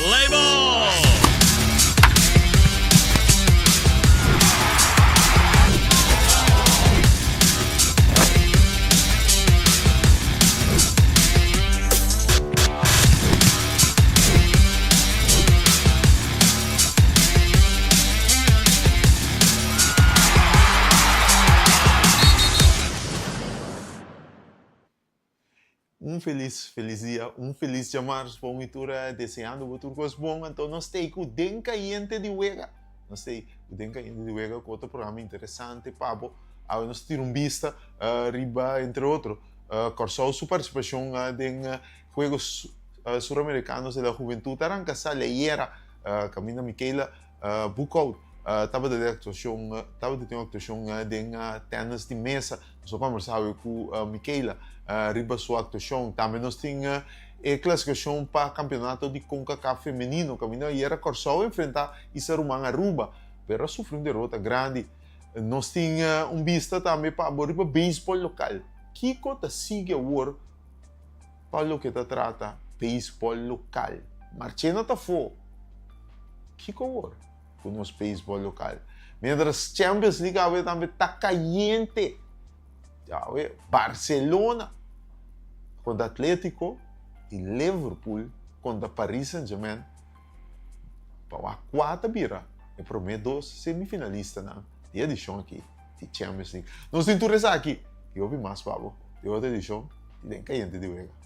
Play Ball! Un felis felis dia, un felis djamars pa un i tur deseando bo tur kos bon. Anto nos ta ei ku Den Kayente di Wega. Nos ta ei ku Den Kayente di Wega ku otro programa interesante pa bo. Awe nos tira un bista riba entre otro Kòrsou su partisipashon den Juegos Suramericanos de la Juventud ta ranka sali ayera kaminda Michaela Boekhout tabata den aktuashon tabata tin un aktuashon den tènis di mesa. Nos a kombersá awe ku Michaela riba su aktuashon. Tambe nos tin e klasifikashon pa kampeonato di Concacaf femenino kaminda ayera Kòrsou a enfrentá Isla Ruman Aruba pero a sufri un derota grandi. Nos tin un bista tambe pa abo riba beisbòl lokal. Kiko ta sigui awor pa loke ta trata beisbòl lokal? Marchena ta afó. Kiko awor ku nos beisbòl lokal? Mientras Champions League awe tambe ta kayente. Awe Barcelona kontra Atletico i Liverpool kontra Paris Saint-Germain. Pa wak kua ta bira e promé dos semifinalistanan di e edishon aki di Champions League. Nos tin tur esaki i hopi mas pa bo den otro edishon di Den Kayente di Wega.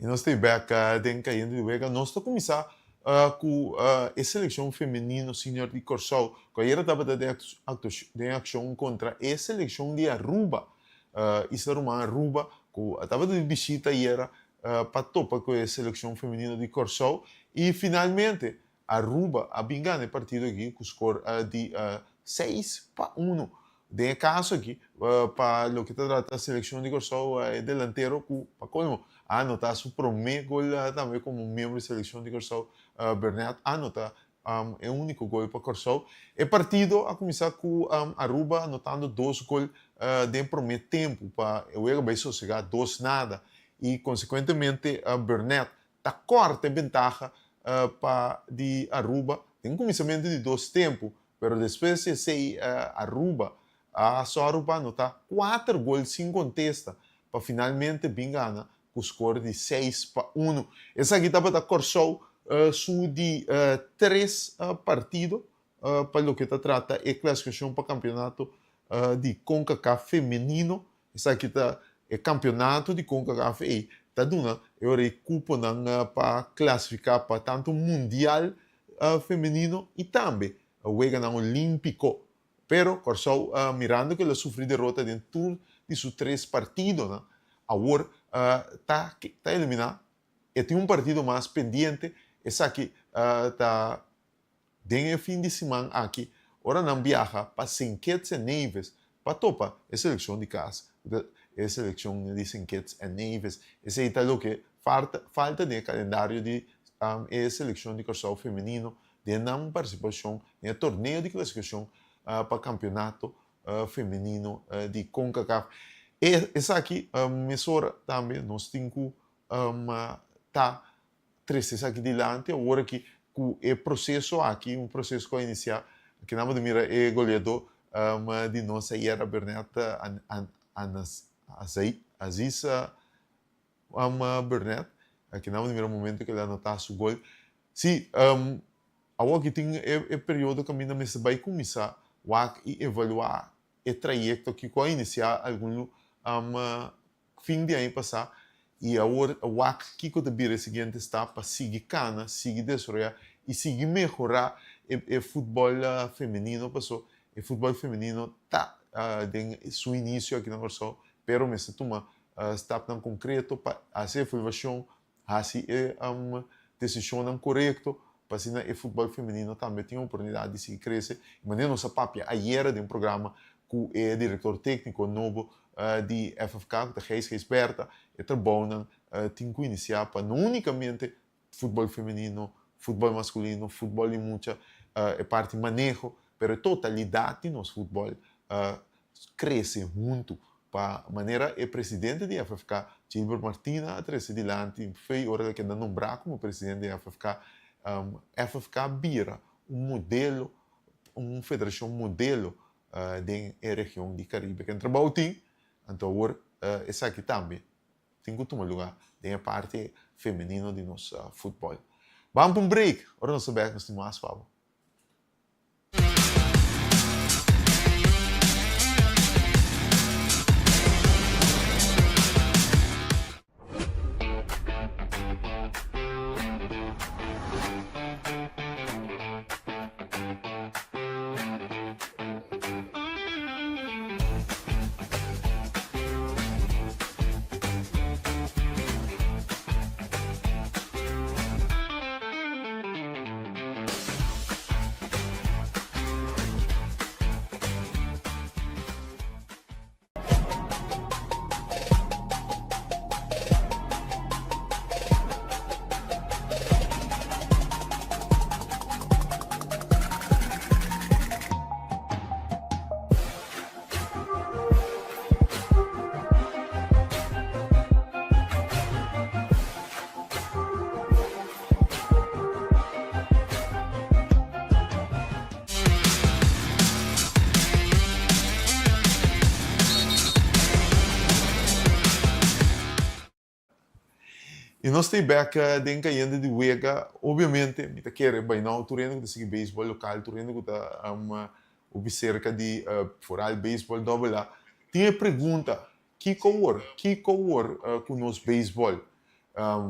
I nos ta bek den Kayente di Wega. Nos ta kuminsá ku e selekshon femenino senior di Kòrsou ku ayera tabata den akshon kontra e selekshon di Aruba, Isla Ruman Aruba, ku tabata di bishita ayera pa topa ku e selekshon femenino di Kòrsou i finalmente Aruba a bin gana e partido aki ku skor di 6-1. Den e kaso aki pa loke ta trata selekshon di Kòrsou e delantero ku pa kolmo a anotá su promé gol tambe komo miembro di selekshon di Kòrsou Bernard a anotá e úniko gol pa Kòrsou. E partido a kuminsá ku Aruba anotando dos gol den promé tempu pa e wega bai sosegá dos nada i konsekuentemente Burnett ta kòrta e bentaha pa di Aruba den kuminsamentu di dos tempu, pero despues di esei Aruba a sòru pa anotá kuater gol sin kontesta pa finalmente bin gana ku skor di 6-1. Esaki tabata Kòrsou su di tres partido pa loke ta trata e klasifikashon pa kampionato di Concacaf femenino. Esaki ta e kampionato di Concacaf ei ta duna e ora ei kuponan pa klasifiká pa tantu mundial femenino i tambe weganan olímpiko. Pero Kòrsou mirando ku el a sufri derota den tur di su tres partidonan awor ta ta eliminá. E tin un partido mas pendiente, esaki ta den e fin di siman aki ora nan biaha pa Saint Kitts and Nevis pa topa e selekshon di kas, e selekshon di Saint Kitts and Nevis. Esei ta loke falta den e kalendario di e selekshon di Kòrsou femenino den nan partisipashon den e torneo di klasifikashon pa kampionato femenino di Concacaf. Esaki mesora tambe nos tin ku ta trese esaki dilanti awor aki ku e proseso aki, un proseso ku a inisiá, aki nan bo ta mira e goleadó. di nos ayera Burnett Aziz Burnett aki nan bo mira momento ku el a anotá su gol. Sí, awor aki tin e periodo kaminda mester bai kuminsá wak i evaluá e trayekto aki ku a inisiá algun fin di aña pasá i awor wak kiko ta bira e siguiente stap pa sigui kana, sigui desaroyá i sigui mehorá e futbòl femenino paso e futbòl femenino ta den su inisio aki na Kòrsou pero mester tuma stapnan konkreto pa hasi evaluashon Hasi e desishonnan korekto pa asina e futbòl femenino tambe tin oportunidat di sigui krese. I manera nos a papia ayera den programa ku e direktor tékniko nobo di FFK, ku ta Gijs Gijsbertha, e trabounan tin ku inisiá pa no únikamente futbòl femenino, futbòl maskulino, futbòl di mucha, e parti maneho, pero e totalidat di nos futbòl krese huntu pa manera e presidente di FFK, Gilbert Martina a trese dilanti fei ora el a keda nombrá komo presidente di FFK, FFK bira un modelo, un federashon modelo den e region di Karibe. Ken trabou tin, anto awor esaki tambe tin ku tuma lugá den e parti femenino di nos futbòl. Ban pa un break, ora nos ta bèk nos tin mas pa bo. I nos ta bek den kayente di wega. Obviamente mi ta kere bai nou tur hende ku ta sigui beisbòl lokal, tur hende ku ta hopi serka di foral beisbòl dòbel A tin e pregunta, Kiko awor? Kiko awor ku nos beisbòl?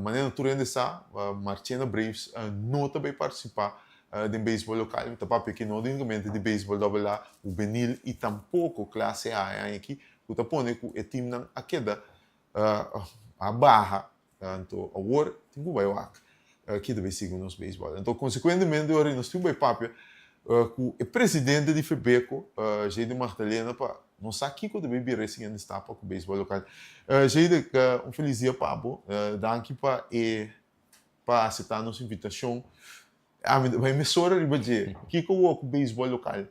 Manera tur hende sa, Marchena Braves no ta bay participa den beisbòl lokal. Mi ta papia aki no únicamente di beisbòl dòbel A, hubenil i tampoko klase A e aña aki, ku ta pone ku e timnan a keda a baha. Anto awor tin ku bai wak ki ta bay sigui nos beisbòl. Anto konsekuentemente ora nos tin ku bai papia ku e presidente di Febeko, Jayden Magdalena, pa nos sa kiko ta bay bira e siguiente stap pa ku beisbòl lokal. Jayden, un felis dia pa bo. Danki pa e pa aseptá nos invitashon. Ami ta bai mesora riba dje. Kiko wou ku beisbòl lokal?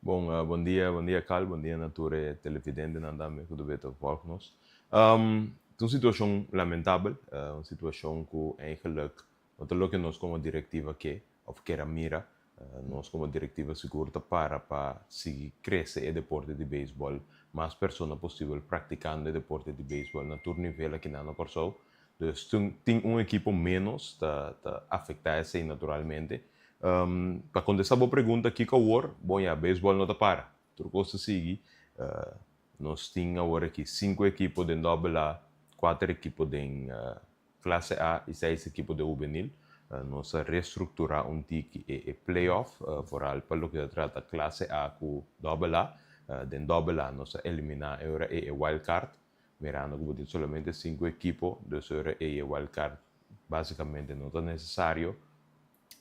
Bon, bon dia, bon dia Carl, bon dia na tur e televidentenan tambe ku ta beta volg nos. Ta un situashon lamentabel, un situashon ku eigenlijk no ta loke nos komo direktiva ke òf ker a mira. Nos komo direktiva sigur ta para pa sigui krese e deporte di beisbòl, mas persona posibel praktikando e deporte di beisbòl na tur nivel akinan na Kòrsou. Dus tin un ekipo ménos ta ta afektá esei naturalmente. Pa kontestá bo pregunta kiko awor, bon ya, beisbòl no ta para. Tur kos ta sigui. Nos tin awor aki sinku ekipo den dòbel A, kuater ekipo den klase A i seis ekipo den hubenil. Nos a restrukturá un tiki e e play-off, foral pa loke ta trata klase A ku dòbel A. Den dòbel A nos a eliminá e ora ei e wild card. Mirando ku bo tin solamente sinku ekipo, dus ora ei e wild card básikamente no ta nesesario.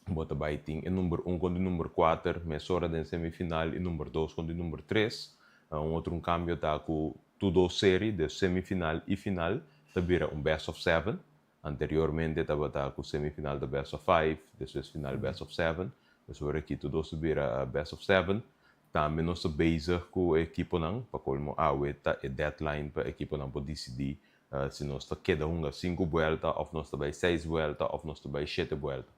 Bo ta bai tin e number un kontra e number kuater mesora den semifinal i number dos kontra e number tres. Un otro un kambio ta ku tur dos seri, dus semifinal i final, ta bira un best of seven. Anteriormente tabata ku semifinal ta best of five, despues final best of seven. Dus ora aki tur dos ta bira best of seven. Tambe nos ta bezig ku e ekiponan, pa kolmo awe ta e deadline pa ekiponan por disidí si nos ta keda hunga sinku buelta òf nos ta bai seis buelta òf nos ta bai shete buelta.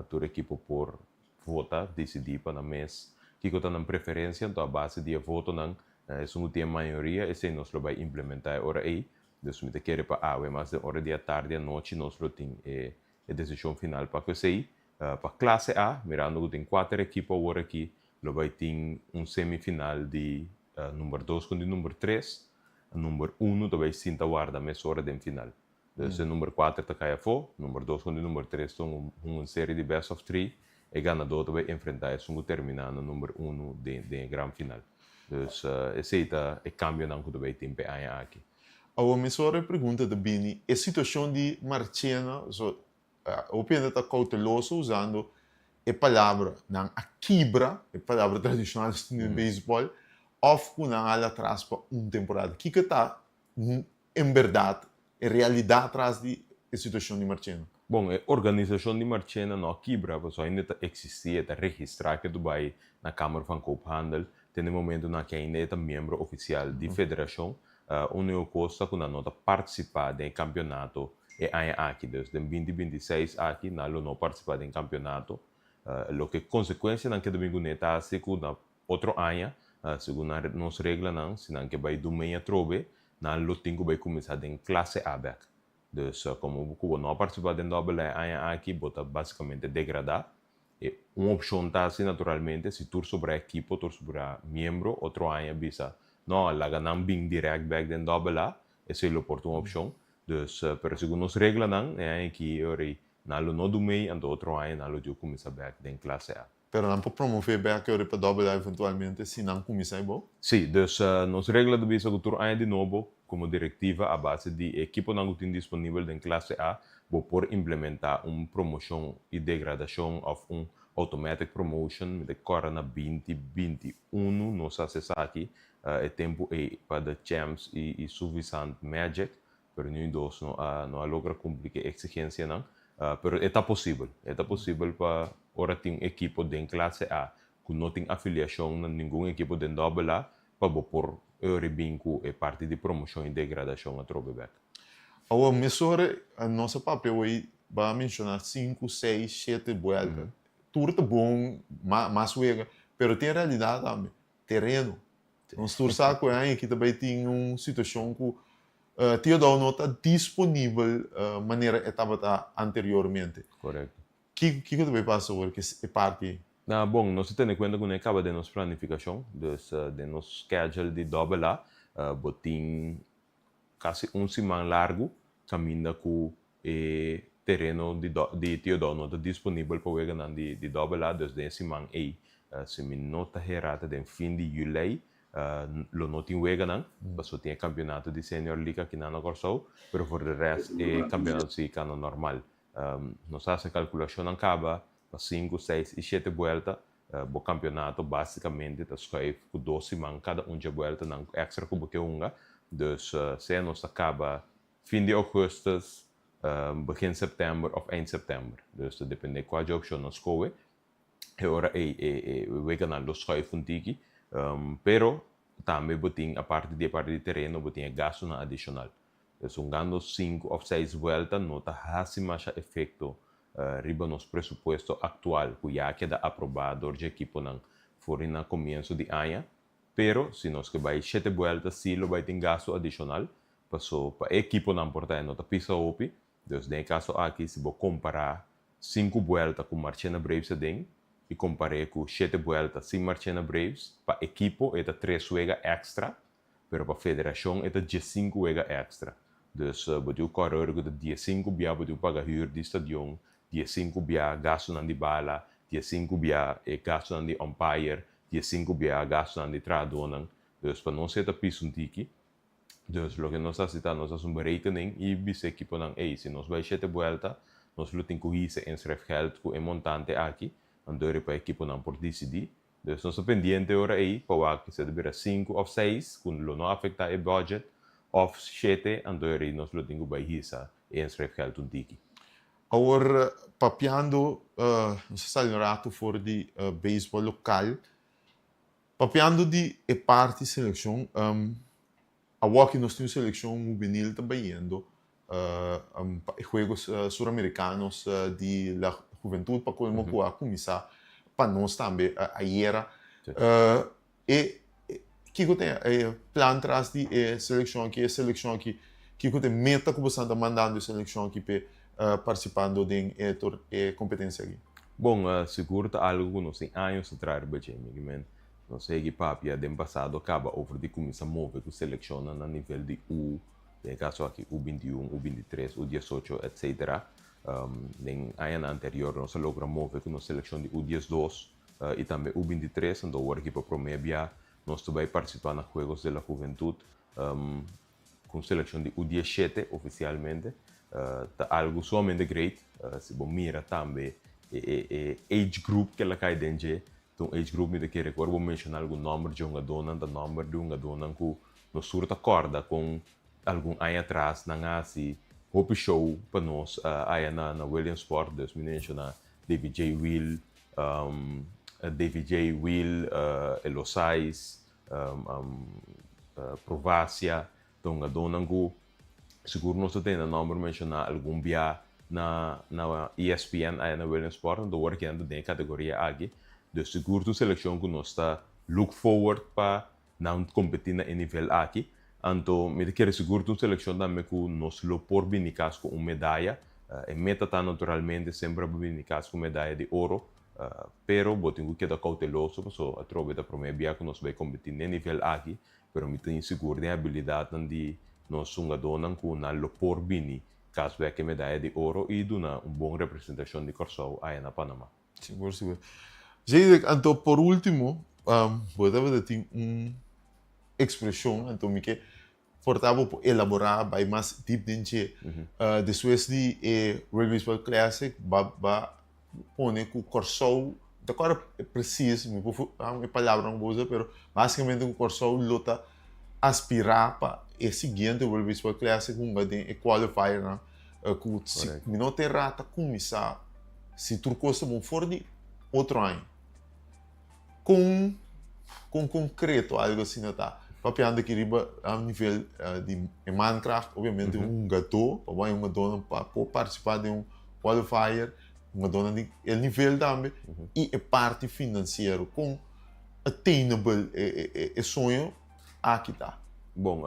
Tur ekipo por vota, disidí pa nan mes Kiko ta nan preferensia, anto a base di e votonan, esun ku tin e mayoria, esei nos lo bai implementá e ora ei. Dus mi ta kere pa awe mas den ora di atardi anochi nos lo tin e e desishon final pa ku esei. Pa klase A, mirando ku tin kuater ekipo awor aki, lo bai tin un semifinal di number dos kontra di number tres. Number unu ta bai sinta warda mesora den final. Dus e number kuater ta kai afó, number dos kontra di number tres ta hunga un serie di best of three. E ganadó ta bai enfrentá esun ku terminá na number unu den den e gran final. Dus esei ta e kambionan ku ta bai tin p'e aña aki. Awor mesora e pregunta ta bini, e situashon di Marchena, so hopi hende ta kouteloso usando e palabra nan a kibra, e palabra tradishonal den beisbòl, òf ku nan a hala atras pa un temporada. Kiko ta en bèrdat e realidat tras di e situashon di Marchena? Bon, e organisashon di Marchena no a kibra, pasobra ainda ta eksistí, e ta registrá ke Dubai na Kamer van Koophandel, te na e momentunan aki ainda e ta miembro ofisial di federashon. Úniko kos ta ku nan no ta partisipá den e kampionato e aña aki. Dus den 2026 aki nan lo no partisipá den kampionato. Loke konsekuensianan keda bin kuné ta hasi ku na otro aña, segun nan nos reglanan, si nan ke bai dumei atrobe, nan lo tin ku bai kuminsá den klase A bèk. Dus komo ku bo no a partisipá den dòbel A e aña aki, bo ta basikamente degradá. E un opshon ta hasi naturalmente si tur sobrá ekipo, tur sobrá miembro otro aña bisa, No, laga nan bin dirèkt bèk den dòbel A, esei lo por ta un opshon. Dus, pero segun nos reglanan, e aña aki e ora ei nan lo no dumei, anto otro aña nan lo diu kuminsá bèk den klase A. Pero nan por promové bèk e ora ei pa dòbel A eventualmente si nan kuminsá ei bou? Sí, dus nos regla ta bisa ku tur aña di nobo, komo direktiva a base di e ekiponan ku tin disponibel den klase A, bo por implementá un promoshon i degradashon òf un automatic promotion. Mi ta kòrda na 2021 nos hasi esaki, e tempu ei pa The Champs i Suffisant Magic, pero niun dos no a no a logra kumpli ku e eksigensianan. Pero e ta posibel, e ta posibel pa ora tin un ekipo den klase A ku no tin afiliashon na ningun ekipo den dòbel A, pa bo por ori bin ku e parti di promoshon i degradashon atrobe bèk. Awor, mesora nos a papia awor bo a menshoná sinku, seis, shete buèlta. Tur ta bon, mas wega, pero tin e realidat tambe, tereno. Nos tur sa ku e aña aki ta bai tin un situashon ku Theodore no ta disponibel manera e tabata anteriormente. Korekto. Kiko ta bai pasa awor ku e parti ei? Na bon, nos ta tene kuenta ku no e kaba den nos planifikashon, dus den nos schedule di dòbel A bo tin kasi un siman largu kaminda ku e tereno di di Theodore no ta disponibel pa weganan di di dòbel A, dus den e siman ei si mi no ta hera ta den fin di yulei lo no tin weganan, pasobra tin e kampionato di Senior League akinan na Kòrsou, pero for de rest e kampionato sigui kana normal. Nos a hasi kalkulashonnan kaba pa sinku, seis i shete buelta. Bo kampionato básikamente ta schuif ku dos siman kada un dje bueltanan èkstra ku bo ke hunga. Dus sea nos ta kaba fin di ougùstus, begin sèptèmber òf eind sèptèmber. Dus ta dependé kua dje opshon nos skohe. E ora ei e weganan lo schuif un tiki. Pero tambe bo tin aparte di e parti di tereno bo tin e gastunan adishonal. Dus hungando sinku òf seis buelta no ta hasi masha efekto riba nos presupuesto aktual ku ya a keda aprobá dor dje ekiponan for di na komienso di aña. Pero si nos ke bai shete buelta sí lo bai tin gastu adishonal, paso pa e ekiponan por ta e no ta pisa hopi. Dus den e kaso aki si bo kompará sinku buelta ku Marchena Braves aden i kompar'é ku shete buelta sin Marchena Braves, pa ekipo e ta tres wega èkstra. Pero pa federashon e ta 15 wega èkstra. Dus bo tin ku kòrda ora ku ta 15 bia bo tin ku paga hür di stadion, 15 bia gastunan di bala, 15 bia e gastunan di umpire, 15 bia gastunan di trahadónan. Dus pa nos e ta pisa un tiki. Dus loke nos hasi ta nos hasi un berekening i bisa e ekiponan, ey, si nos bai shete buelta, nos lo tin ku hisa inschrijfgeld ku e montante aki, anto e riba e ekiponan por disidí. Dus nos ta pendiente ora ei pa wak si ta bira sinku òf seis ku lo no afektá e budget òf shete, anto ora ei nos lo tin ku bai hisa e inschrijfgeld un tiki. Awor papiando, nos a sali un ratu for di beisbòl lokal, papiando di e parti selekshon, awor ki nos tin un selekshon hubenil ta bayendo pa e Juegos Suramericanos di la Huventud pa colmo cu a cuminsa pa nos tambe ayera. E kiko ta e plan tras di e selekshon aki, e selekshon aki, kiko ta e meta ku bo ta mandando e selekshon aki pa partisipando den e e kompetensia aki? Bon, sigur ta algu ku nos tin años atras riba dje, mi men. Nos a yega papia den pasado kaba over di kuminsá move ku selekshon na nivel di U, den kaso aki U21, U23, U18, etc. Den aña anterior nos a logra move ku nos selekshon di U12 i tambe U23, anto awor aki pa promé bia nos ta bai partisipá na Juegos de la Juventud ku selekshon di U17 ofisialmente. Ta algu sumamente great. Si bo mira tambe e age group ku el a kai den dje, un age group mi ta kere ku ora bo menshoná algun nòmber di hungadónan, ta nòmber di hungadónan ku nos tur ta kòrda kon algun aña atras nan a hasi hopi show pa nos aya na Williamsport. Dus mi menshoná David J. Will, David J. Will, Elosais, Provacia, ta hungadónan ku sigur nos ta tende nòmber menshoná algun bia na ESPN aya na Williamsport, anto awor aki nan ta den e kategoria aki. Dus sigur ta un selekshon ku nos ta look forward pa nan kompetí na e nivel aki. Anto mi ta kere sigur ta un selekshon tambe ku nos lo por bini kas ku un medaya. E meta ta naturalmente semper pa bini kas ku medaya di oro, pero bo tin ku keda kouteloso pasobra atrobe ta promé bia ku nos bai kompetí na e nivel aki, pero mi ta insigur den e abilidatnan di nos hungadónan ku nan lo por bini kas bèk e medaya di oro i duna un bon representashon di Kòrsou aya na Panamá. Sigur, sigur. Jadek, anto por último, bo tabata tin un ekspreshon, anto mi ke por ta bo por elaborá bai mas dip den dje. Despues di e World Baseball Classic, ba ba pone ku Kòrsou, mi ta kòrda presis, mi por e palabranan ku bo usa, pero básikamente ku Kòrsou lo ta aspirá pa e siguiente World Baseball Classic hunga den e qualifiernan ku si mi no ta erá ta kuminsá si tur kos ta bon for di otro aña. Kon kon konkreto algu asina ta? Papiando aki riba nivel di e mankracht, obviamente un hungadó, pa bo hay hungadónan pa por partisipá den un qualifier, hungadónan di e nivel tambe, i e parti finansiero. Kon attainable e soño aki ta? Bon,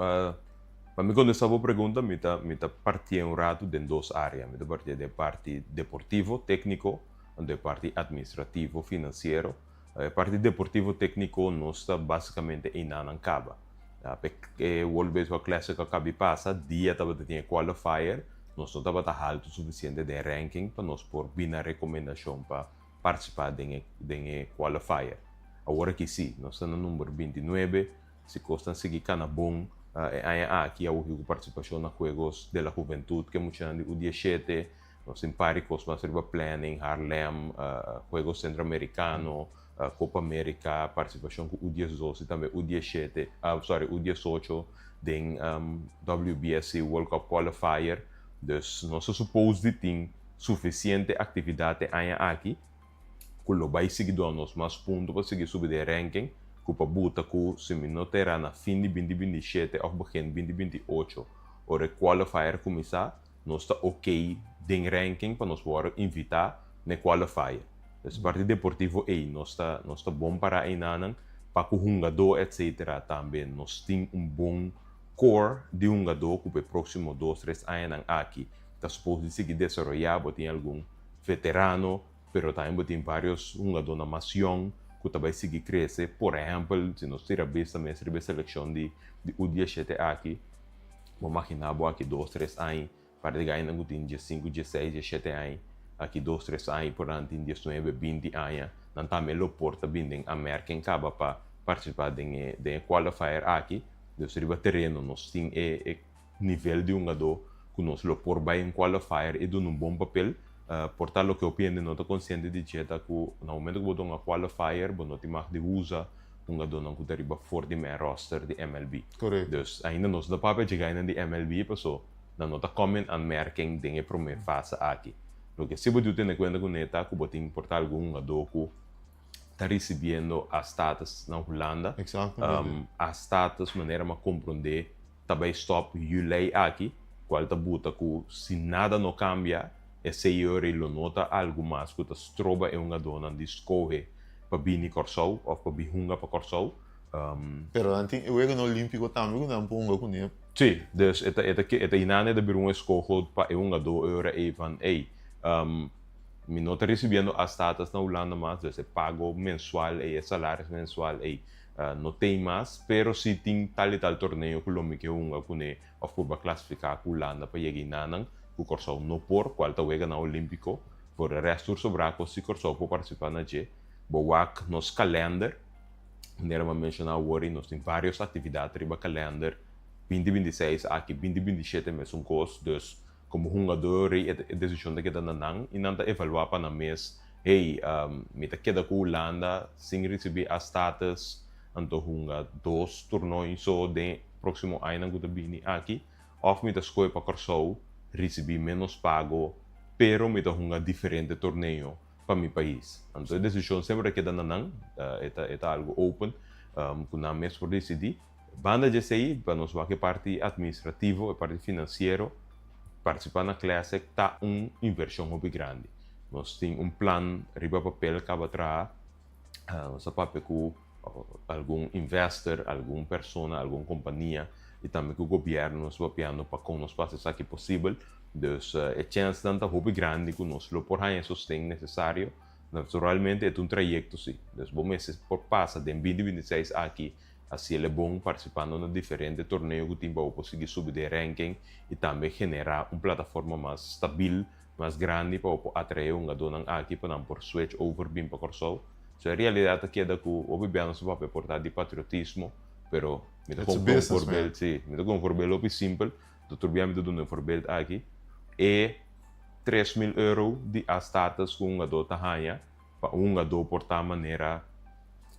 pa mi kontestá bo pregunta, mi ta mi ta partié un ratu den dos área. Mi ta partié den e parti deportivo, tékniko, anto e parti administrativo, finansiero. E parti deportivo tékniko nos ta básikamente einanan kaba. Pa e World Baseball Classic a kabi pasa, dia tabata tin e qualifier, nos no tabata haltu sufisiente den ranking pa nos por bina rekomendashon pa partisipá den e den e qualifier. Awor aki sí, nos ta na number 29, si kosnan sigui kana bon e aña aki, awor ku partisipashon na Juegos de la Juventud ku e muchanan di U17, nos tin par di kos mas riba planning, Haarlem, Juegos Centroamericano, Copa America, partisipashon ku U12 i tambe U17, sorry, U18 den WBSC World Cup Qualifier. Dus nos ta supos di tin sufisiente aktividat e aña aki ku lo bai sigui duna nos mas punto pa sigui subi den ranking ku pa buta ku si mi no ta era na fin di 2027 òf begin 2028 ora e qualifier kuminsá, nos ta ok den ranking pa nos wòrdu invitá na e qualifier. Dus e parti deportivo ei nos ta nos ta bon pará einanan pa ku hungadó etcetera tambe nos tin un bon core di hungadó ku pa e próksimo dos tres añanan aki ta supos di sigui desaroyá. Bo tin algun veterano pero tambe bo tin vários hungadónan mas yòn ku ta bai sigui krese. Por ehèmpel si nos tira bista mes riba e selekshon di U17 aki, bo maginá bo aki dos tres aña par di gainan ku tin 15, 16, 17 aña, aki 2, 3 aña por nan tin 19, 20 aña, nan tambe lo por ta bin den aanmerking kaba pa partisipá den e den e qualifier aki. Dus riba tereno nos tin e e nivel di hungadó ku nos lo por bai un qualifier i duna un bon papel. Por ta loke hopi hende no ta konsiente di dje ta ku na momento ku bo duna qualifier bo no tin mag di usa hungadónan ku ta riba for di main roster di MLB. Dus ainda nos no ta papia dje gainan di MLB paso nan no ta kòm in aanmerking den e promé fase aki. Loke si bo diu tene kuenta kuné ta ku bo tin por ta algun hungadó ku ta risibiendo a status na Hulanda. A status manera mi a komprondé ta bai stòp yülei aki, kual ta buta ku si nada no kambia esei ora lo no ta algu mas ku ta stroba e hungadónan di skohe. pa bini Kòrsou òf pa bin hunga pa Kòrsou. Pero nan tin e weganan olímpiko tambe ku nan por hunga kuné. Sí, dus e ta e ta e ta hinando e ta bira un eskoho pa e hungadó e ora ei van ey, mi no ta risibiendo a status na Hulanda mas, dus e pago mensual ey, e salaris mensual ey no tei mas, pero si tin tal i tal torneo ku lo mi ke hunga kuné òf purba klasifiká ku Hulanda pa yega hinanan ku Kòrsou no por, kual ta weganan olímpiko. For de rèst tur sobrá kos si Kòrsou por partisipá na dje. Bo wak nos kalènder, manera mi a menshoná awor ei, nos tin vários aktividat riba kalènder, 2026 aki, 2027 mesun kos, dus komo hungadó rei e desishon ta keda na nan i nan ta evaluá pa nan mes, hey, mi ta keda ku Hulanda sin risibí a status, anto hunga dos tornoi so den próksimo añanan ku ta bini aki, òf mi ta skohe pa Kòrsou risibí ménos pago pero mi ta hunga diferente torneo pa mi pais. Anto e desishon semper ta keda na nan, e ta e ta algu open ku nan mes por disidí. Banda dje esei, pa nos wak e parti atministrativo, e parti finansiero, partisipá na Classic ta un invershon hopi grandi. Nos tin un plan riba papel kaba traha, nos a papia ku algun investor, algun persona, algun kompania i tambe ku gobièrnu nos papiando pa kon nos por hasi esaki posibel. Dus e chènsnan ta hopi grandi ku nos lo por haña e sosten nesesario. Naturalmente e ta un trayekto si. Dus bo mester por pasa den 2026 aki hasi el e bon partisipando na diferente torneo ku tin pa bo por sigui subi den ranking i tambe generá un plataforma mas stabil, mas grandi pa bo por atraé hungadónan aki pa nan por switch over bin pa Kòrsou. So e realidat ta keda ku hopi bia nos ta papia por ta di patriotismo, pero mi ta It's a kon un business, man. voorbeeld, sí, mi ta kon un voorbeeld hopi simpel, Tur bia mi ta duna e voorbeeld aki, e 3000 euro di a status ku un hungadó ta haña pa un hungadó por ta manera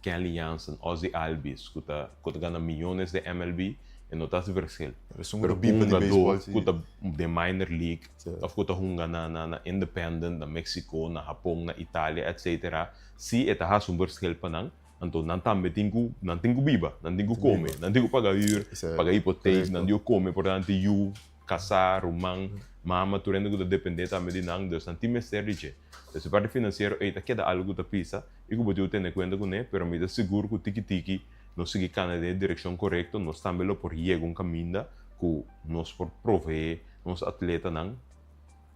Kenley Jansen, Ozzie Albies ku ta ku ta gana miyones den MLB, e no ta hasi verschil. Pero esun ku Pero ta un biba di hungadó beisbòl ku si. ta den minor league Sí. òf ku ta hunga na na na independent, na Mexico, na Hapon, na Italia etcetera, si e ta hasi un verschil pa nan, Anto nan tambe tin ku, nan tin ku biba, nan tin ku kome, nan tin ku paga hür, paga hipotek, nan tin ku kome por nan tin yu, kasá, ruman, mama, tur hende ku ta dependé tambe di nan, dus nan tin mester di dje. Dus e parti finansiero ei ta keda algu ku ta pisa i ku bo tin ku tene kuenta kuné, pero mi ta sigur ku tiki tiki nos sigui kana den e direkshon korekto, nos tambe lo por yega un kaminda ku nos por proveé nos atletanan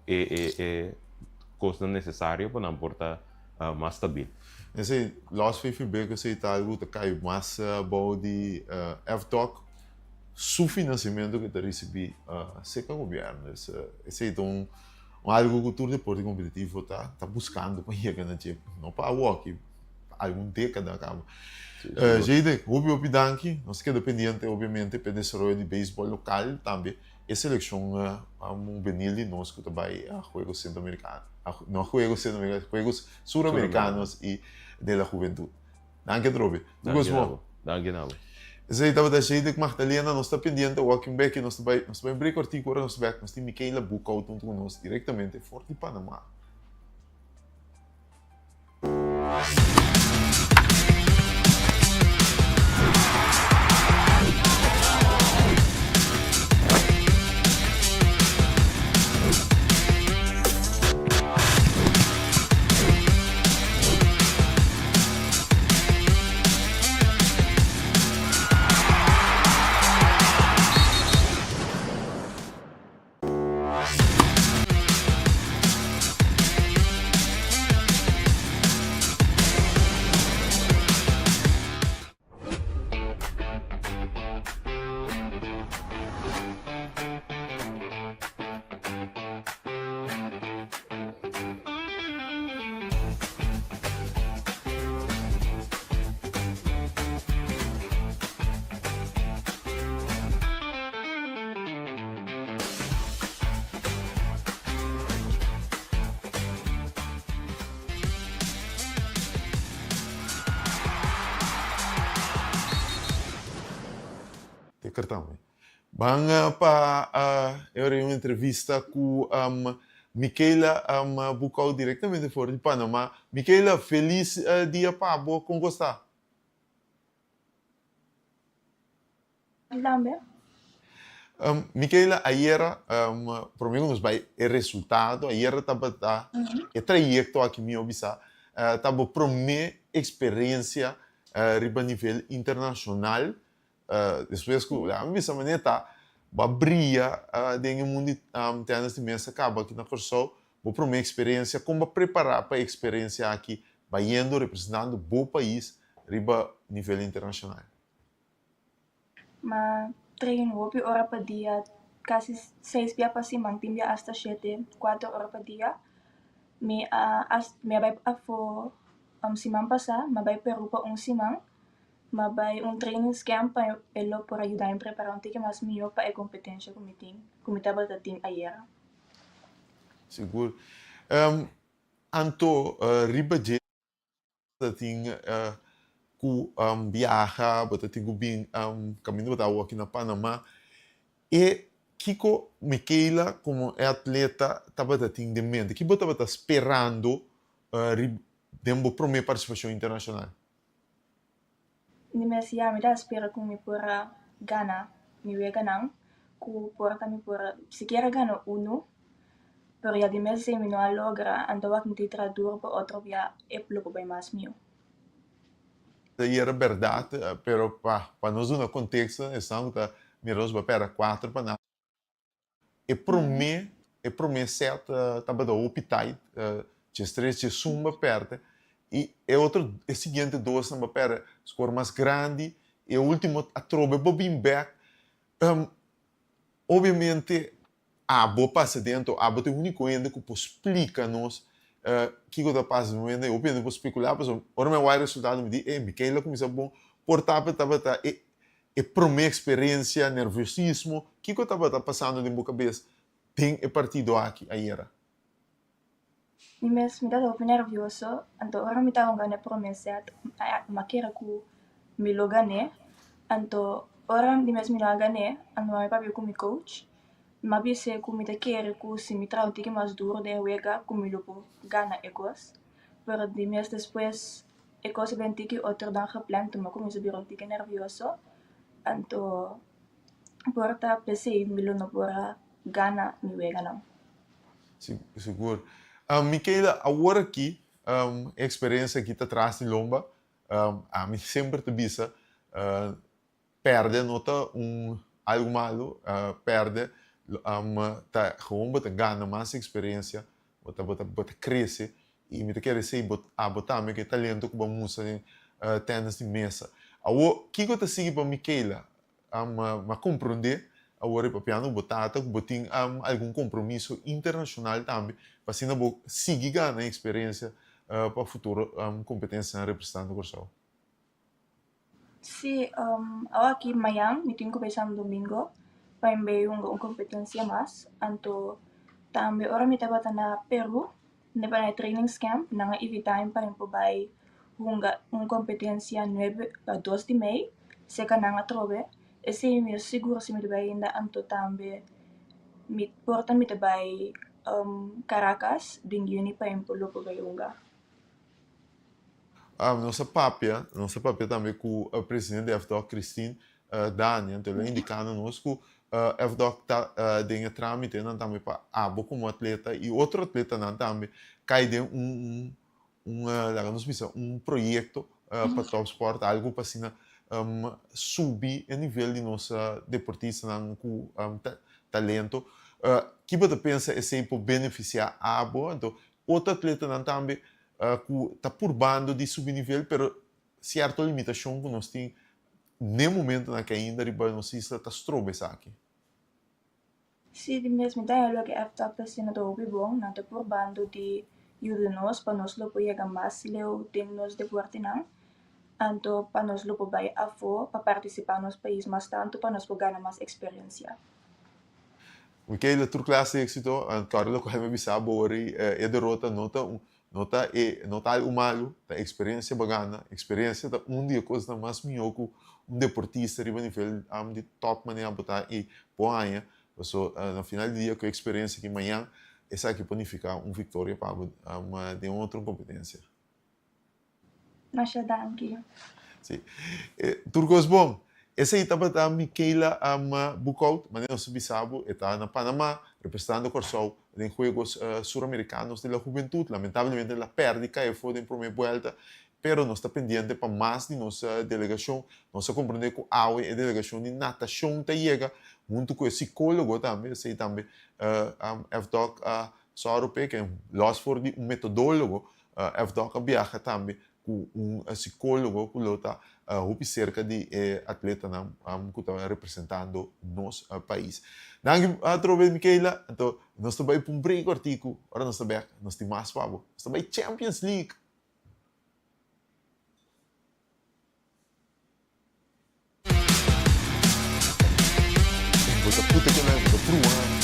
e e e kosnan nesesario pa nan por ta mas stabil. Esei los VVB ku esei ta algu ta kai mas bou di FDOK su finansiamentu ku e ta risibí serka gobièrnu. Dus esei ta un algu ku tur deporte kompetitivo ta ta buskando pa yega na dje, no pa awoki, pa algun dékada kaba. Jadek, hopi hopi danki. Nos keda pendiente obviamente pa e desaroyo di beisbòl lokal tambe. E seleccion hubenil di nos cu ta bay a Juegos Centroamericano, no Juegos Centroamericanos, Juegos Suramericanos y de la Juventud. Danki atrobe. Tur cos bon. Danki na bo. Esey tabata Shadek Magdalena, nos ta pendiente walking back y nos ta bay, nos ta bay un break cortico ora nos ta back nos tin Michaela Boekhoudt hunto cu nos directamente for di Panama. Te kertami. Ban pa e ora un entrevista ku Michaela Bucau direktamente for di Panama. Michaela, felis dia pa bo. Kon ku sta? Tambe. Michaela, ayera, prome ku nos bai e resultado, ayera tabata e trayekto aki mi a bisa. Ta bo promé eksperensia riba nivel internashonal. Despues ku mi bisa manera ta bo a bria den e mundu di tènis di mesa kaba aki na Kòrsou, bo promé eksperensia, kon bo a prepará pa e eksperensia aki bayendo representando bo pais riba nivel internashonal? Ma train hopi ora pa dia, kasi seis bia pa siman, tin bia asta shete, kuater ora pa dia. Mi a mi a bai afó siman pasá, mi a bai Peru pa un siman. M'a bai un trainingscamp pa e lo por a yuda mi prepará un tiki mas mihó pa e kompetensha ku mi tin, ku mi tabata tin ayera. Sigur. Anto riba dje ta tin ku biaha, bo ta tin ku bin kaminda bo ta awoki na Panama. E kiko Mikayla komo e atleta tabata tin den mente? Ki bo tabata sperando riba den bo promé partisipashon internashonal? Mi mes ya mi ta spera ku mi por a gana mi weganan, ku por ta mi por a sikiera gana unu, pero ya di mes esei mi no a logra, anto wak mi tin traha duru pa otro bia e lo por bai mas mihó. Ta yera bèrdat, pero pa nos duna konteksto esnan ku ta mira nos bo a pèrdè kuater pa nada. E promé e promé set tabata hopi tight, djes tres djes un bo perde i e otro e siguiente dosnan bo perde score mas grandi i e ultimo atrobe bo bin bek. Obviamente abo pasa dentro, abo ta e unico hende cu por splica nos kico ta pasa den momento ei. Hopi hende por specula pasobra ora mi a wak e resultado mi di e Mikael a cuminsa bon por tabata tabata e E promé eksperensia, nerviosismo, kiko tabata pasando den bo kabes den e partido aki ayera? Mi mes mi tabata hopi nervioso, anto ora mi tabata gana e promé sèt, mi a kere ku mi lo gan'é, anto ora di mes mi no a gan'é, anto mi a papia ku mi coach, mi a bis'é ku mi ta kere ku si mi traha un tiki mas duro den e wega ku mi lo por gana e kos, pero di mes despues E kos a ben tiki otro dan gepland mi a kuminsá bira un tiki nervioso, anto por ta p'esei mi lo no por a gana mi weganan. Sigur. Michaela, awor aki e eksperensia aki ta tras di lomba. Ami semper ta bisa Perde no ta un algu malu, perde ta gewoon bo ta gana mas experiencia, bo ta bo ta bo ta crece y mi ta kere esey bo abo tambe cu e talento cu bo a mustra den tennis di mesa. Awor kico ta sigui pa Michaela? Mi a comprende awor e papiando cu bo tata cu bo tin algun compromiso internacional tambe pa asina bo sigui gana experiencia pa futuro competencianan representando Corsou. Sí, awor aki mañan mi tin ku bai Santo Domingo pa mi bai hunga un kompetensia mas. Anto tambe ora mi tabata na Peru, mi tabata na e trainingscamp, nan a invitá mi pa mi por bai hunga un kompetensia nuebe dos di mei, serka nan atrobe. Esei mi no sigur si mi ta bai ainda, anto tambe mi por ta mi ta bai Caracas den yüni pa mi por lo por bai hunga. Nos a papia, nos a papia tambe ku presidente di FDOK Christine Dania, anto el a indiká na nos ku FDOK ta den e trámitenan tambe pa abo komo atleta i otro atletanan tambe kai den un un laga nos bisa un proyekto pa tòpspòrt, algu pa asina subi e nivel di nos deportistanan ku talento. Ki bo ta pensa esei por benefisiá abo? Anto Otro atletanan tambe ku ta purbando di subi nivel pero sierto limitashon ku nos tin n'e momentonan aki ainda riba nos isla ta stroba esaki. Si, di mes mi ta haña loke FTAC ta haciendo ta hopi bon, nan ta purbando di yuda nos pa nos lo por yega mas leu den nos deportenan, anto pa nos lo por bai afo pa participa nos pais mas tanto pa nos por gana mas experiencia. Michaela, tur clase di éxito, claro locual mi a bisa bo ori, e derota no ta un, no ta e, no ta algo malo, ta experiencia bo gana, experiencia ta un di e cosnan mas miho cu un deportista riba nivel di top manera bo ta y por haña, paso na final di dia cu e experiencia aki mañan esaki por nifica un victoria pa bo den otro competencia. Masha danki. Sí. Tur cos bon. Esei tabata Michaela Boekhoudt, manera nos a bisa bo, e ta na Panama representando Kòrsou den Juegos Suramericanos de la Juventud. Lamentablemente el a pèrdè kai afó den promé buèlta, pero nos ta pendiente pa mas di nos delegashon. Nos a komprendé ku awe e delegashon di natashon ta yega huntu ku e sikólogo tambe, esei tambe FDOK a sòru p'e, ke lòs for di un metodólogo, FDOK a biaha tambe ku un sikólogo ku lo ta hopi serka di e atletanan ku ta representando nos pais. Danki atrobe Michaela, anto nos ta bai pa un break kòrtiku, ora nos ta bèk nos tin mas pa bo. Nos ta bai Champions League! Bo ta puta ke nan, bo ta prua.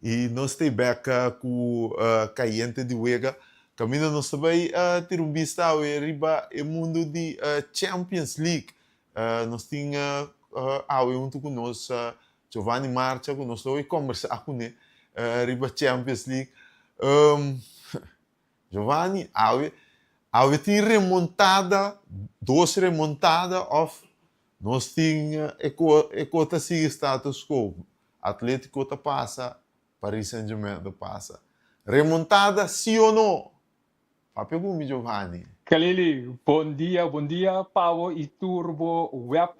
I nos ta bek ku Kayente di Wega. Kaminda nos ta bai tira un bista awe riba e mundu di Champions League. Nos tin awe huntu ku nos Giovanni Marcha ku nos lo bai kombersá kuné riba Champions League. Giovanni, awe awe tin remontada, dos remontada òf nos tin e ko e ko ta sigui status quo? Atletico ta pasa, Paris Saint Germain ta pasa. Remontada si o no? Papia ku mi Giovanni. Kalili, bon dia, bon dia pa bo i tur bo web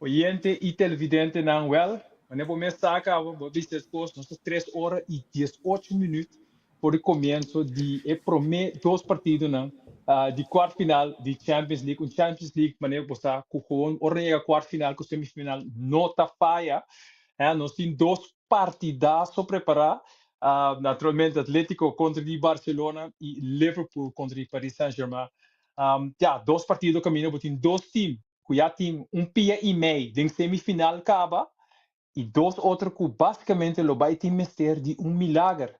oyente i televidentenan. Wèl, manera bo mes sa kaba, bo a bisa es kos, nos ta tres ora i diesocho minüt for di komienso di e promé dos partidonan di kuart final di Champions League. Un Champions League manera bo sa ku gewoon ora nan yega kuart final ku semifinal no ta faya. Nos tin dos partidazo prepará. Naturalmente Atletico kontra di Barcelona i Liverpool kontra di Paris Saint-Germain. Ya, dos partido kaminda bo tin dos team ku ya tin un pia i mei den semifinal kaba i dos otro ku basikamente lo bai tin mester di un milager.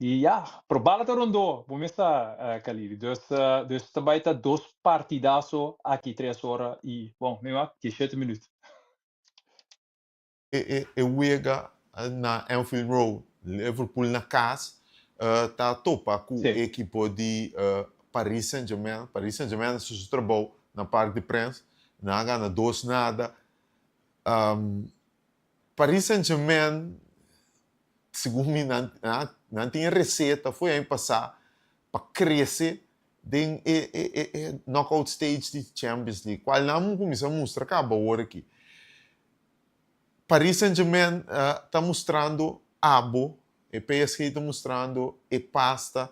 I ya, probala ta rondó, bo mes sa, Khalili. Dus, dus ta bai ta dos partidazo aki tres ora i, bon, mi wak, diesshete minüt. E wega na Anfield Road, Liverpool na kas ta topa ku e ekipo di Paris Saint-Germain. Paris Saint-Germain a hasi su trabou na Parc des Princes, nan a gana dos nada. Paris Saint-Germain, segun mi, nan tin e reseta fo'i aña pasá pa krese den e knockout stage di Champions League, kual nan kuminsá mustra kaba awor aki. Paris Saint-Germain ta mustrando abo, e PSG ta mustrando e pasta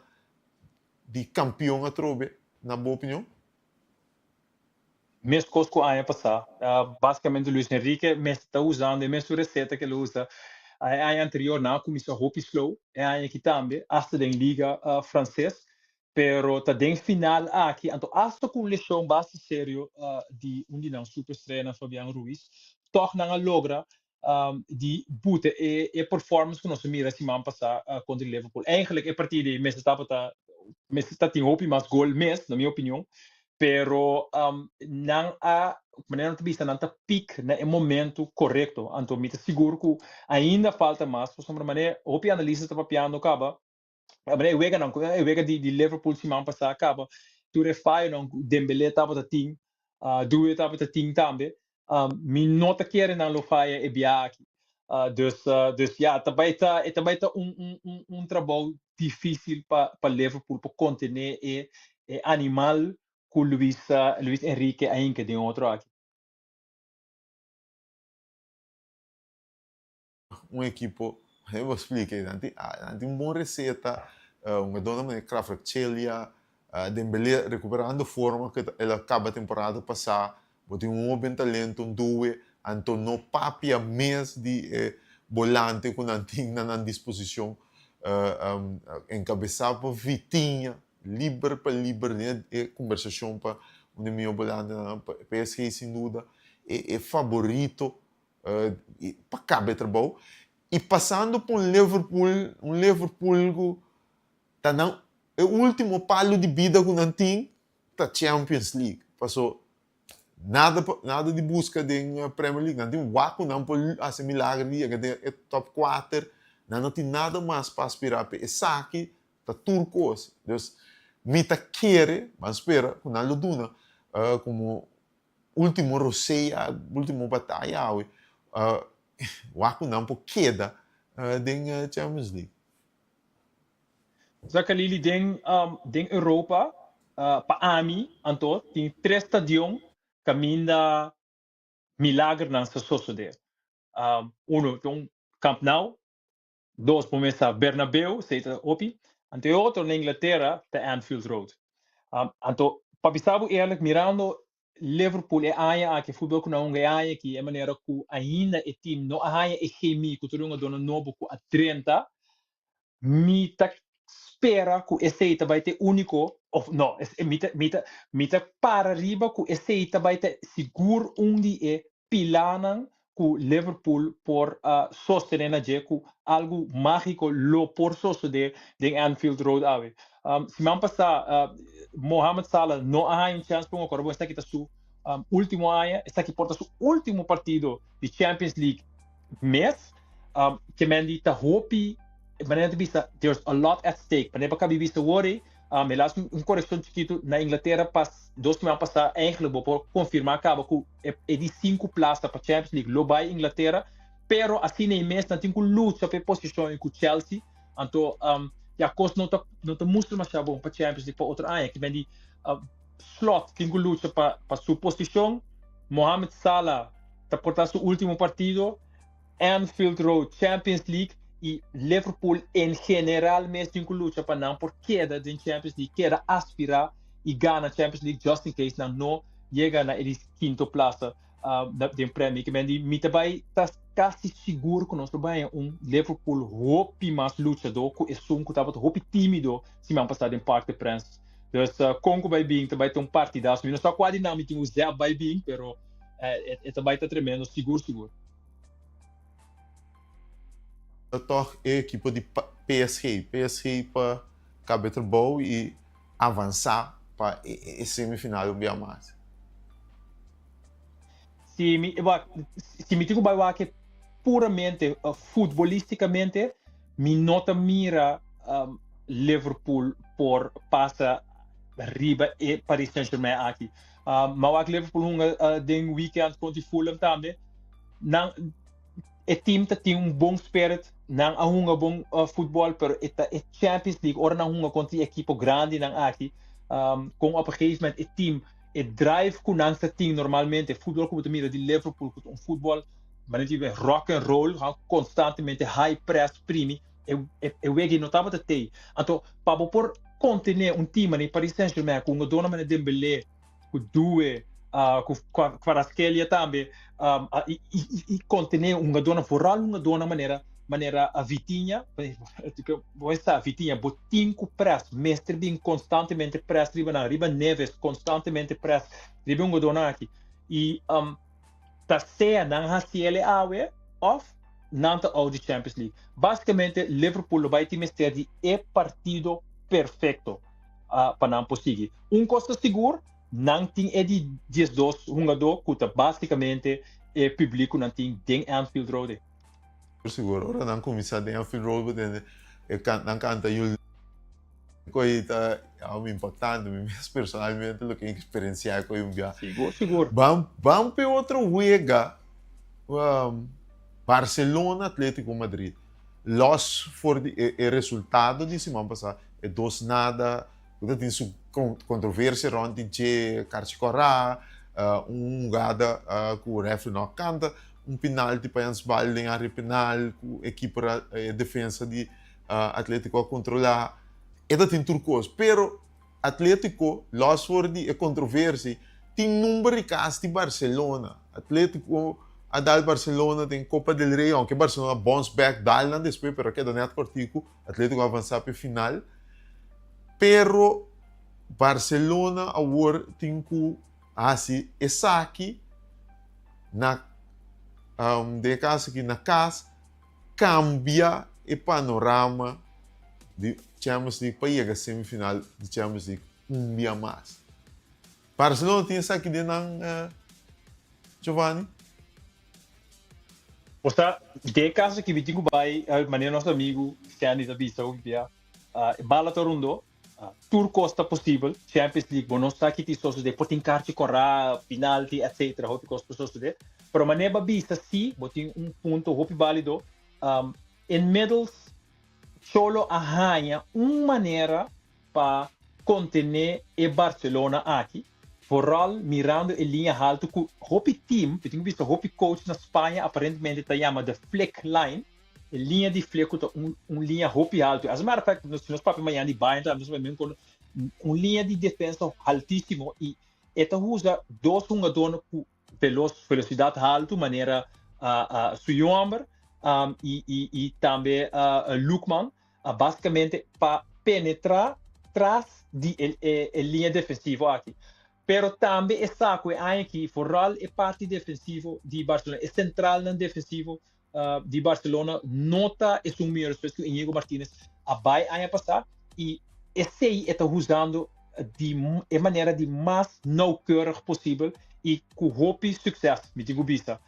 di kampion atrobe, na bo opinion? Meskos ku aña pasá. Basikamente Luis Enrique mester ta usando e mesun reseta ku el a usa e aña anterior. Nan a kuminsá hopi slow e aña aki tambe, asta den liga franses. Pero ta den final aki, anto asta ku un leshon basta serio di un di nan superstreanan Fabian Ruiz, tòg nan a logra di buta e performance ku nos a mira siman pasá kontra Liverpool. Eigenlijk e partido ei mester tabata, mester ta tin hopi mas gol mes, na mi opinion, pero nan a, manera nan ta bisa, nan ta piek na e momento korekto. Anto mi ta sigur ku ainda falta mas, pasobra manera hopi analista ta papiando kaba, Abra e weganan, e wega di, di Liverpool siman pasá kaba, tur e fayonan ku Dembélé tabata tin, Doué tabata tin tambe, mi no ta kere nan lo faya e bia aki. Dus, dus ya, ta bai ta, e ta bai ta un, un, un, un trabou difísil pa, pa Liverpool pa kontené e, e animal. ku Luis Luis Enrique a hinka den otro aki. Un ekipo, mi bo splika, nan tin nan tin un bon reseta, un dona manera Kvaratskhelia, Dembélé rekuperando forma ku el a kaba temporada pasá, bo tin un hoben talento, un Doué, anto no papia mes di e bolante ku nan tin na nan disposishon, enkabesá pa Vitinha, liber pa liber den e kombersashon pa un di mihó bolantenan, PSG sin duda e faborito pa kaba e trabou i pasando pa un Liverpool, un Liverpool ku ta nan e ultimo palu di bida ku nan tin ta Champions League paso nada nada di buska den Premier League nan tin wak ku nan por hasi milager di yega den e top kuater nan no tin nada mas pa aspira p'e esaki ta tur kos dus mi ta kere ban spera ku nan lo duna komo Ultimo rosea, ultimo bataya awe, wak ku nan por keda den Champions League. Zakalili den den Europa pa ami anto tin tres stadion kaminda milagernan sa sosode. Uno ta un Camp Nou, Dos bo mester Bernabeu, esei ta hopi. Anto e otro na Inglatera ta Anfield Road. Anto pa bisa bo eerlijk, mirando Liverpool e aña aki, e futbol ku nan hunga e aña aki, e manera ku ainda e team no a haña e chemie ku tur e hungadónan nobo ku a drenta, mi ta spera ku esei ta bai ta e úniko, òf no, mi ta mi ta mi ta para riba ku esei ta bai ta sigur un di e pilánan ku Liverpool por a sostené na dje ku algu mágiko lo por sosodé den Anfield Road awe. Siman pasá Mohamed Salah no a haña un chèns pa hunga kòrda bon esaki ta su último aña, esaki por ta su último partido di Champions League mes. Ke men di ta hopi manera ta bisa there's a lot at stake. Manera pa kabi bisa wor ei Helaas un korekshon chikitu, na Inglatera pas dos siman pasá eigenlijk bo por konfirmá kaba ku e di sinku plasa pa Champions League lo bai Inglatera, pero asina ei mes nan tin ku lucha pa e posishon ei ku Chelsea, anto ya kos no ta no ta mustra masha bon pa Champions League pa otro aña, kimen di Slot tin ku lucha pa pa su posishon, Mohamed Salah ta por ta su ultimo partido. Anfield Road, Champions League y Liverpool en general mes tin cu lucha pa nan por keda den Champions League, keda aspira y gana Champions League just in case nan no yega na e di quinto plaza den Premier. Ke men di mi ta bay ta casi sigur cu nos lo bay haña un Liverpool hopi mas luchador cu esun cu tabata hopi timido siman pasa den Parc des Princes. Dus con cu bay bin ta bay ta un partidazo. Mi no sa cua di nan mi tin cu zep bay bin pero e ta bay ta tremendo sigur sigur. Tòg e ekipo di PSG, PSG pa kaba e trabou i avansá pa e semifinal un bia mas. Si mi wak, si mi tin ku bai wak e puramente futbolisticamente, mi no ta mira Liverpool por pasa riba e Paris Saint-Germain aki. Ma wak Liverpool hunga den weekend kontra Fulham tambe. Nan e team ta tin un bon spirit, nan a hunga bon futbol, pero e ta e Champions League, ora nan hunga kontra e ekipo grandi nan aki, kon op een gegeven moment e team, e drive ku nan sa tin normalmente, futbol ku bo ta mira di Liverpool, ku ta un futbol, manera di rock and roll, konstantemente high press, primi, e e wega no tabata tei. Anto pa bo por kontené un team manera Paris Saint-Germain ku hungadónan manera Dembélé, ku Doué, ku Kvaratskhelia tambe i i kontené hungadónan vooral hungadónan manera manera Vitinha, bo sa Vitinha bo tin ku press mester bin konstantemente press riba nan, riba Neves konstantemente press riba e hungadónan aki i ta sea nan hasi el e awe òf nan ta out di Champions League. Básicamente Liverpool lo bai tin mester di e partido perfecto pa nan por sigui. Un cos ta sigur, nan tin e di 12 hungadó cu ta básicamente e publiek cu nan tin den Anfield Road e. Sigur, ora nan cuminsa den Anfield Road bo tende e nan canta You'll Koe ta algo impactante, mi mes personalmente loke experiencia koe un bia. Sigur, sigur. Ban, ban p'e otro wega, Barcelona Atletico Madrid. Los for di e, e resultado di siman pasá, e dos nada, ku ta tin su Controversia rond di dje, karchi kòrá, un hugada ku refri no a kanta, un penalti pa Jans Bal den área penal ku e keeper e defensa di Atletico a kontrolá. E ta tin tur kos, pero Atletico lòs for di e kontroversia tin number di kas di Barcelona. Atletico a dal Barcelona den Copa del Rey, aunke Barcelona bounce back dal nan despues pero a keda nèt kòrtiku. Atletico a avansa pa e final, pero Barcelona awor tin ku hasi esaki na den e kaso aki na kas kambia e panorama di Champions League pa yega semifinal di Champions League un bia mas. Barcelona tin esaki den nan Giovanni? Bo sa, den e kaso aki mi tin ku bai manera nos amigu Sandy ta bisa hopi bia, e bala ta rondó, tur kos ta posibel, Champions League bo no sa ki tin sosodé, por tin karchi kòrá, pinalti etcetera, hopi kos por sosodé, pero manera bo a bisa si bo tin un punto hopi bálido, inmiddels Cholo a haña un manera pa kontené e Barcelona aki, vooral mirando e liña haltu ku hopi team, mi tin ku bisa hopi coach na Spaña aparentemente ta yama de flick line, e liña di flick ku ta un un liña hopi haltu. As a matter of fact, si nos papia mañana di Bayern tambe nos ta papia ku un liña di defensa haltísimo i e ta usa dos hungadónan ku velos, velosidat haltu manera su yu hòmber i i i tambe Lookman basikamente pa penetrá tras di e e liña defensivo aki. Pero tambe e sa ku e aña aki vooral e parti defensivo di Barcelona, e sentralnan defensivo di Barcelona no ta esun mihor despues ku Iñigo Martinez a bai aña pasá i esei e ta usando di e manera di mas nauwkeurig posibel i ku hopi sukses mi tin ku bisa.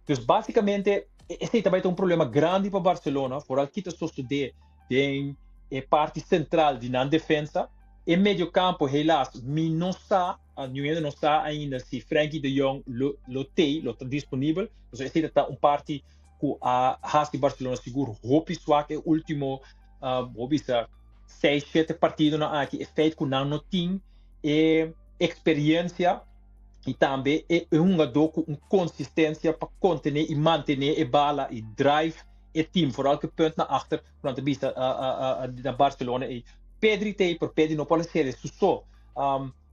Dus basikamente esei ta bai ta un problema grandi pa Barcelona foral kita sosodé den e parti sentral di nan defensa. E mediokampo helaas mi no sa Niun hende no sa ainda si Frenkie de Jong lo lo tei, lo ta disponibel. Pasobra esei ta un parti ku a hasi Barcelona sigur hopi swak e ultimo bo bisa seis, shete partidonan aki. E feit ku nan no tin e eksperiencia i tambe e hungadó ku un konsistensia pa kontené i mantené e bala i drive e team, vooral ku e punt na achter ku nan ta bisa na Barcelona ei. Pedri tei, pero Pedri no por hasiel su so.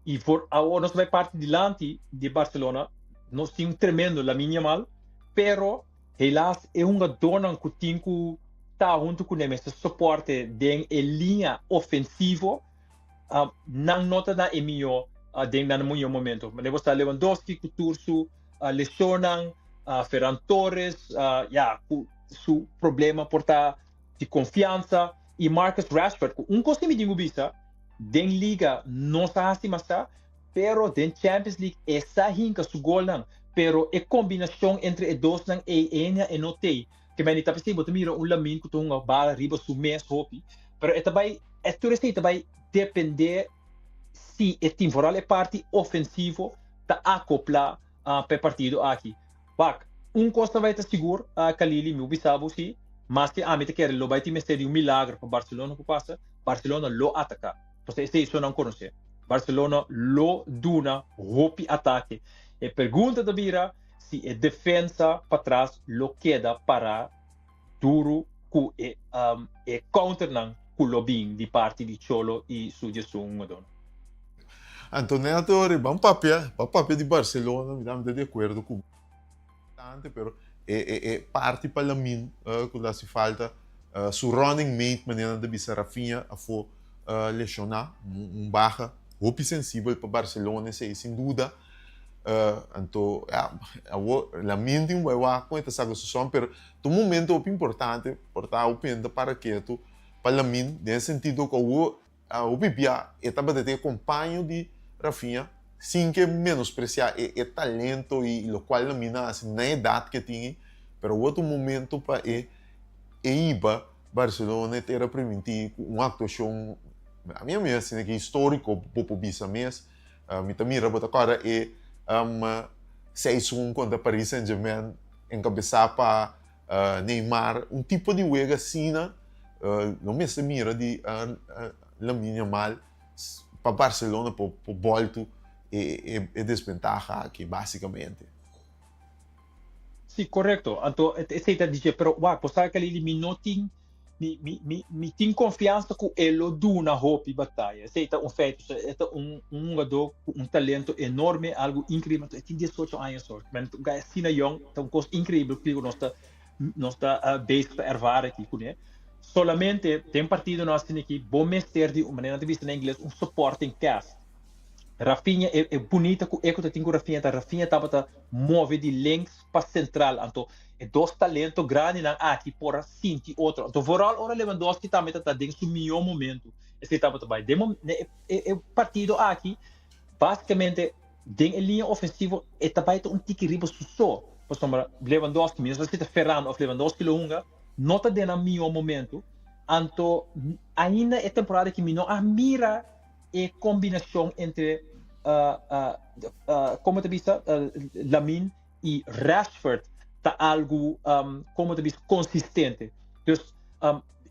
Y voor awor nos bai parti dilanti di Barcelona, nos tin un tremendo Lamine Yamal, pero helaas e hungadornan cu tin cu ta hunto cu ne mester soporte den e liña ofensivo, nan no ta na e miyo den nan miyo momento. Manera bo sa Lewandowski cu tur su lesionnan, Ferran Torres, ya, cu su problema por ta di confiansa y Marcus Rashford cu un cos ki mi tin cu bisa den liga no sa haci masa pero den Champions League e sa hinca su golnan pero e combinacion entre e dosnan ey enya e no tey ke meni ta pesey bo ta mira un Lamine cu ta hunga bala riba su mes hopi pero e ta bay e tur esey ta bay depende si e team vooral e parti ofensivo ta acopla pa e partido aki. Wak, un kos ta bai ta sigur, Kalili, mi bo bisa bo si, maske ami ta kere lo bai tin mester di un milagro pa Barcelona por pasa, Barcelona lo ataká. Pasobra esei so nan konosé. Barcelona lo duna hopi atake. E pregunta ta bira si e defensa patras lo keda pará duru ku e e counternan ku lo bin di parti di Cholo i su diesun hungadónan. Antonella Torre, ban papia, ban papia di Barcelona, mi ta di acuerdo cu tante, pero e e e parti pa Lamine cu ta haci falta, su running mate manera nan ta bisa Rafinha afo lesiona, un baha hopi sensibel pa Barcelona esey sin duda. Anto ya, awor Lamine tin un bai wak con e ta saca su son, pero ta un momento hopi importante por ta hopi hende ta para ketu pa Lamine den e sentido cu awor hopi bia e tabata tin e compaño di Rafinha sin ke menosprecia e e talento y locual Lamine a haci na e edad ke tin, pero awor ta un momento pa e e hiba Barcelona e tera priminti cu un actuacion ami a mira asina ki historico bo por bisa mes. Mi ta mira bo ta kòrda e 6-1 kontra Paris Saint Germain enkabesá pa Neymar. Un tipo di wega asina lo mester mira di Lamine Yamal. pa Barcelona por por boltu e e desbentaha aki basicamente. Sí, korekto. Anto esei ta dice, pero wak, bo sa Kalili, mi no tin, mi, mi, mi, mi tin konfiansa ku e lo duna hopi bataya. Esei ta un feito. E ta un, un hungadó ku un talento enorme, algu inkreibel. Anto e tin 18 aña so. Men, un guy asina yong, ta un kos inkreibel kiko nos ta, nos ta bezig ta ervara aki kuné. Solamente den partidonan asina aki, bo mester di un, manera nan ta bisa na ingles, un supporting cast. Rafinha e e bunita ku e ku ta tin ku Rafinha ta Rafinha tabata move di links pa sentral anto e dos talento grandinan aki por a sinti otro anto vooral ora Lewandowski tambe ta ta den su mihó momento esei tabata bai den mo e e partido aki basikamente den e liña ofensivo e ta bai ta un tiki riba su so pasobra Lewandowski mi no sa si ta Ferran of Lewandowski lo hunga no ta den nan mihó momento anto ainda e temporada aki mi no a mira e kombinashon entre komo ta bisa Lamine i Rashford ta algu komo ta bisa konsistente. Dus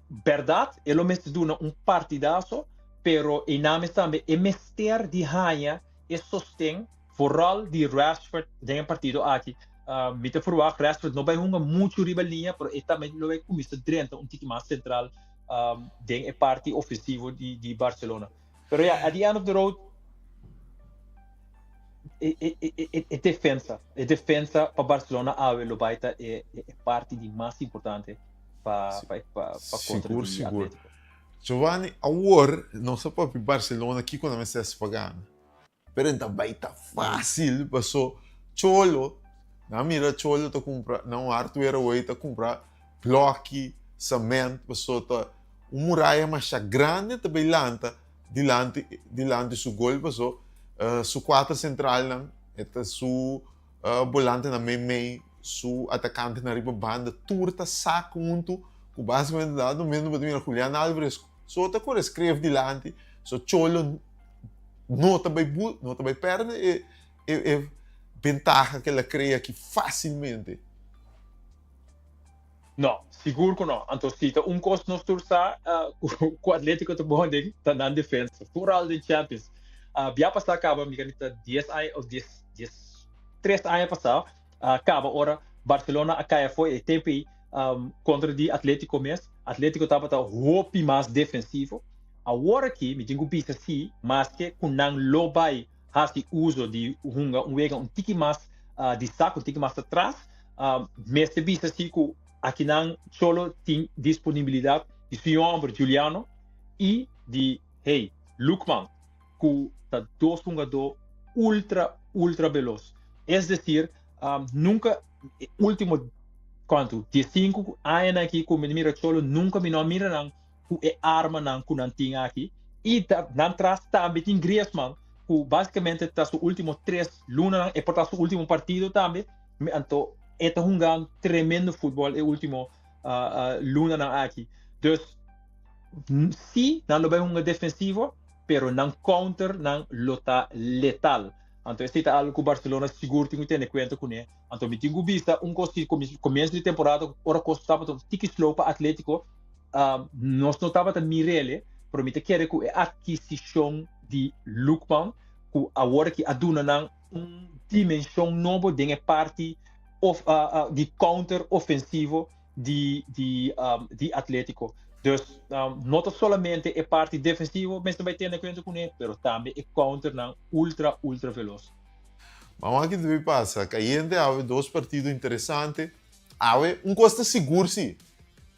bèrdat e lo mester duna un partidaso pero einan mes tambe e mester di haña e sosten vooral di Rashford den e partido aki. Mi ta ferwagt Rashford no bai hunga muchu riba liña pero e tambe lo bai kuminsá drenta un tiki mas sentral den e parti ofensivo di di Barcelona. Pero ya, at the end of the road, e, e, e, e, e defensa, e defensa pa Barcelona awe lo bai ta e, e, e parti di mas importante pa, pa, pa, pa kontra Sigur, di sigur. Atletico. Giovanni, awor nos a papia Barcelona kiko nan mester hasi pa gana. Pero e ta bai ta fácil paso Cholo, nan mira Cholo ta kumpra na un hardware awor ta kumpra bloki, cement paso ta un muraya masha grandi ta bai lanta dilanti dilanti su gol paso su kuater sentralnan e ta su bolantenan meimei su atakantenan riba banda tur ta sak huntu ku básicamente ta dado momento bo ta mira Julian Alvarez so ta kore skref dilanti so Cholo no ta bai bu no ta bai perde e e e bentaha ke el a krea aki fásilmente. No, sigur ku no. Anto si ta un kos nos tur sa ku Atletico ta bon den ta nan defensa, vooral den Champions. Bia pasá kaba mi ta dies aña of dies dies tres aña pasá kaba ora Barcelona a kai afó e tempu ei kontra di Atletico mes. Atletico tabata hopi mas defensivo. Awor aki mi tin ku bisa si maske ku nan lo bai hasi uso di hunga un wega un tiki mas di sak, un tiki mas atras, mester bisa si ku akinan Cholo tin disponibilidat di su homber Giuliano i di hey Lookman ku ta dos hungadó ultra ultra velos. Es desir nunka e ultimo kuantu diesinku añanan aki ku mi mira Cholo nunka mi no a mira nan ku e armanan ku nan tin aki i ta nan tras tambe tin Griezmann ku basikamente ta su ultimo tres lunanan e por ta su ultimo partido tambe mi anto e ta hunga tremendo futbol e ultimo lunanan aki dus si nan lo bai hunga defensivo pero nan counter nan lo ta letal anto esei ta algo ku Barcelona sigur tin ku tene kuenta kuné anto mi tin ku bisa un kos si komienso di temporada ora kos tabata un tiki slow pa Atletico Nos no tabata mir'ele, pero mi ta kere ku e atkisishon di Lookman, ku awor aki a duna nan un dimenshon nobo den e parti of di counter ofensivo di di di Atletico. Dus no ta solamente e parti defensivo mester bai tene kuenta kuné, pero tambe e counternan ultra ultra velos. Mama ki debe pasa? Kayente awe dos partido interesante. Awe un kos ta sigur si,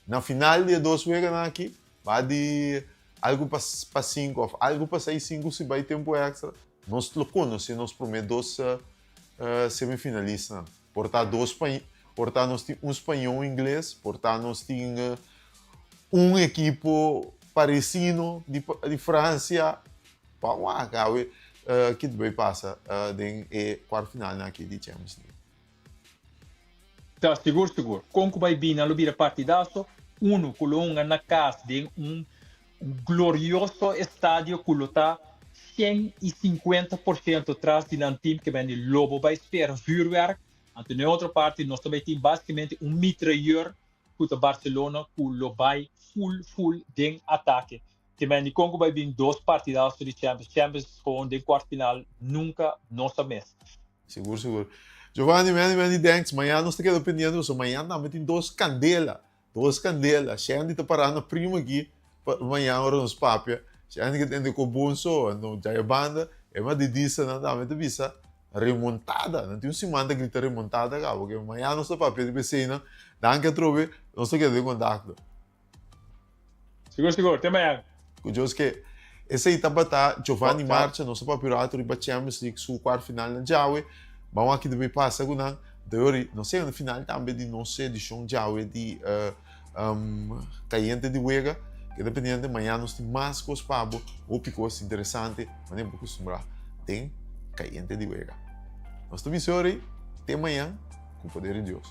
na final di e dos weganan aki ba di algu pa pa sinku òf algu pa seis sinku si bai tempu èkstra, nos lo konosé nos promé dos semifinalistanan. Por ta dos por ta nos tin un spañó un ingles, por ta nos tin un ekipo parisino di di Fransia. Ba wak awe kit bai pasa den e kuart finalnan aki di Champions League. Ta sigur sigur. Kon ku bai bini nan lo bira partidaso, unu ku lo hunga na kas den un glorioso estadio ku lo ta 150% tras di nan team ke bende lo bo bai spera vuurwerk. Anto na e otro parti nos ta bai tin basikamente un mitrailleur ku ta Barcelona ku lo bai full full den atake. Te men dikon ku bai bin dos partidazo di Champions. Champions gewoon den kwart final nunka no sa mes. Sigur sigur. Giovanni many many thanks. Mañan nos ta keda pendiente pasobra mañan tambe tin dos kandela. Dos kandela. Shandy ta pará na prima aki pa mañan ora nos papia. Shandy ke tende ku bon so anto djaya banda e madridista nan tambe ta bisa remontada. Nan tin un siman ta grita remontada kaba. Ke mañan nos ta papia riba eseinan. Danki atrobe. Nos ta keda den kontakto. Sigur sigur, te mañan. Ku Dios ke. Esei tabata Giovanni Marcha, nos a papia un rato riba Champions League su kuart final na djawe. Ban wak ki ta bay pasa ku nan. Dori, nos yega na final tambe di nos edishon djawe di Kayente di Wega. Keda pendiente, mañan nos tin mas kos pa bo, hopi kos interesante, manera bo kustumbrá den Kayente di Wega. Nos ta bisa ori, te mañan, ku poder di Dios.